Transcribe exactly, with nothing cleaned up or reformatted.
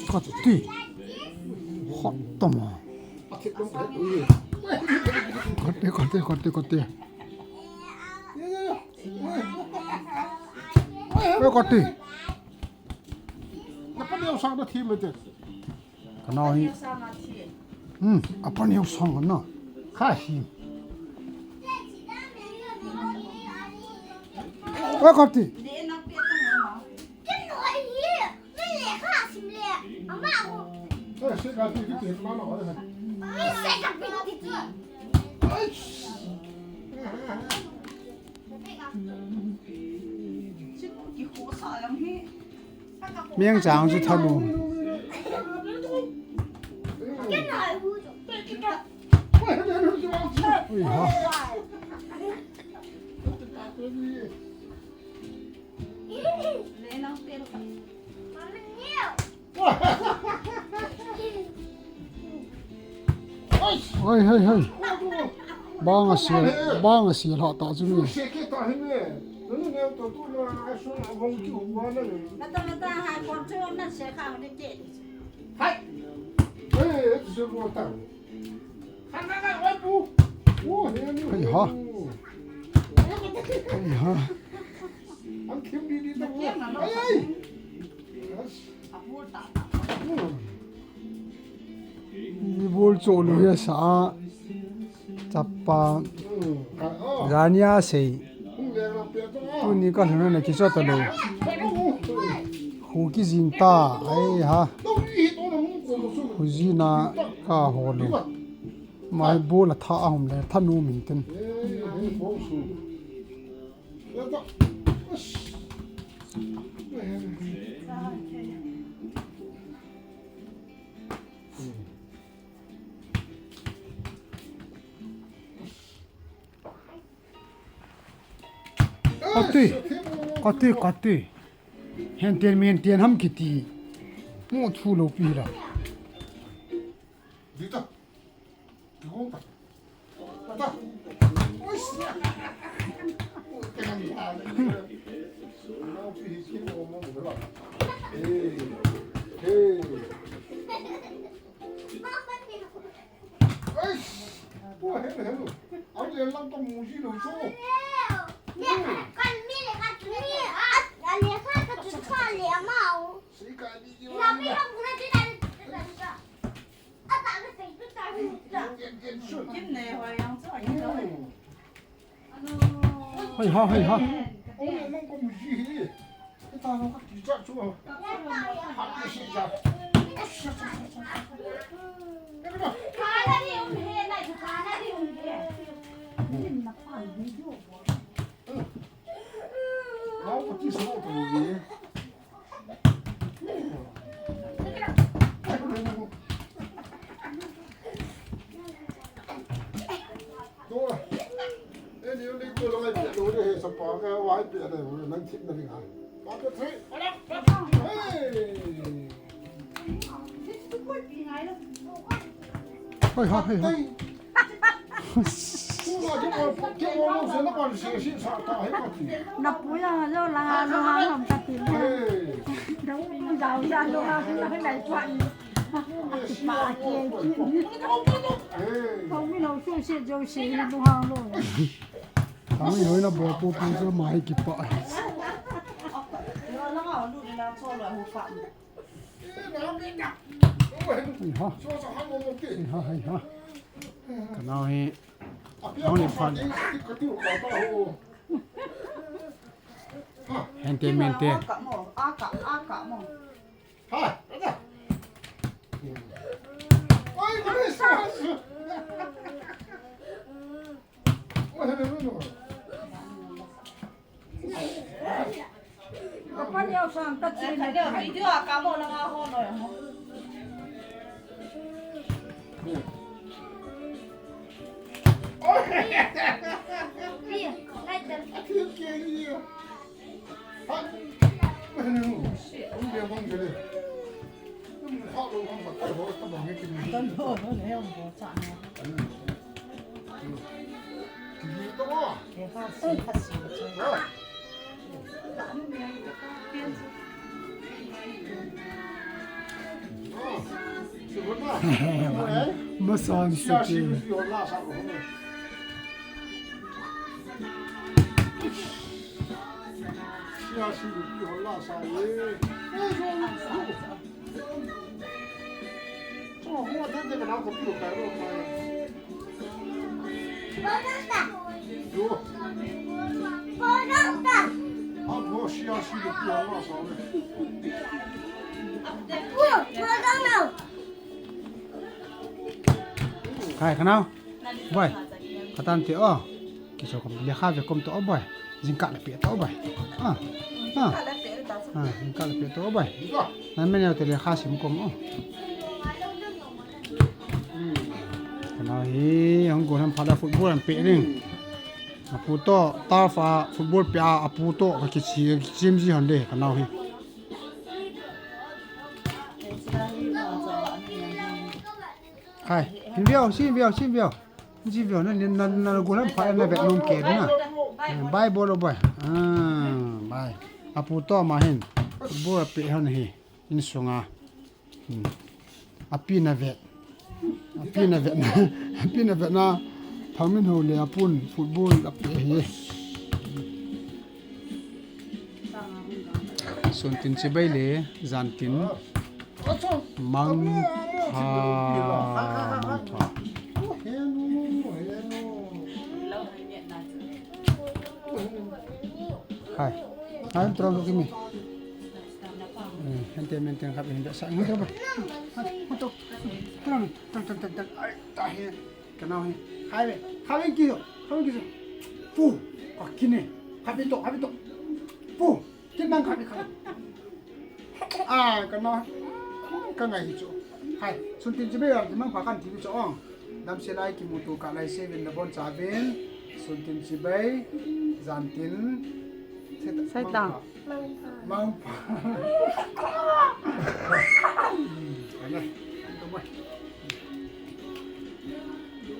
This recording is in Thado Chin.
Kati. Hot tama. Kati, kati, kati, kati. Kati. Napa ni usang na thi mete. Kana hi. Hmm, apa ni usang na. Kha hi. Kati. Meng chang chu thalu. Ui ha. Hei, hei, hei. Bang a sia, bang a sia lha ta chu ni. Mata, mata, ha, kon chu na sia kha ni ke. Hai. Hei, chu mo ta. Hei ha. Hei ha. Ni bol cho lu ya sa. Chapa. Gania sei. Tuni ka lhun na kichot ta lo. Khu kijing ta, ai ha. Khu jina ka ho lo. Mai bol a tha a hom le, tha nu min tin. Kati, kati, kati. Henten menten ham kiti. Mo thu lo pi la. Dita. Dita. Dita. Hey. Hey. Eish! Tua hello, hello. Au le lang ka mu ji lo chu. Kan mi le ka mi a le ka ka chu ka le amau. Sei ka ni ji. Na mi ha mu na ji na. Ata ka sei tu ta. Kin ne ho yang chu. Hei ha, hei ha. Hei ha, hei ha. Na pu ya lo la lo ha ham ta ti. Dau dau ya lo ha lo ha lai pa ni. Pa ke ki. Ko mi lo su se jo se ni lo ha lo. Kami hoi na bo pu pu so mai ki pa. Lo la ma lu ni la so lo hu pa. Hei ha. Hei ha, hei ha. Ka nao hi. Nao ni phan. Hente mente. Apa ni au sang ta chi ni. Video a ka mo na nga ho no. Kan ho no ne ho cha na. Masan sati. Khai, khanau. Boi. Katan te o. Kiso kom lekha ve kom to o boi. Jingkah le pe to o boi. Ah. Ah. Ah, jingkah le pe to o boi. Na men yo te lekha sim kom o. Khanau hi hung gon ham phala football an pe ding. Apu to, turf a football pe a, apu to ka kichi, kichim ji hon de, khanau hi. Hai, hin veo, sin veo, sin veo. Ji veo na, na, na, na gon ham phala na vet nom ke na. Eh, bye bol o boi. Ah, bye. Apu to ma hin. Football pe hon hi. Insunga. Hmm. Api na vet. Api na vet na. Api na vet na. Thangminho le apun football ape hi. Suntin Chibai le Jantin Mangpha, Mangpha. Hai. Hai, tolong kimi. Eh, hente menten kap hente sa. Ngi to ba. Hai, ngi to. Tolong, tolong, tolong, tolong. Ai, tahe. Khanau hi. Hai ve. Hai ve kiso. Hai ve kiso. Pu. Ka kine. Kap to, kap to. Pu. Kin nang kap kap. Ah, khanau. Ka ngai hi chu. Hai. Suntin Chibai ar dimang pa kan ti chu ong. Damsel a kimuto kah lai seven na bon chauvin, Suntin Chibai, Jantin, Saitang. Mangpha. Mangpha. Mangpha. Ana, ito mo.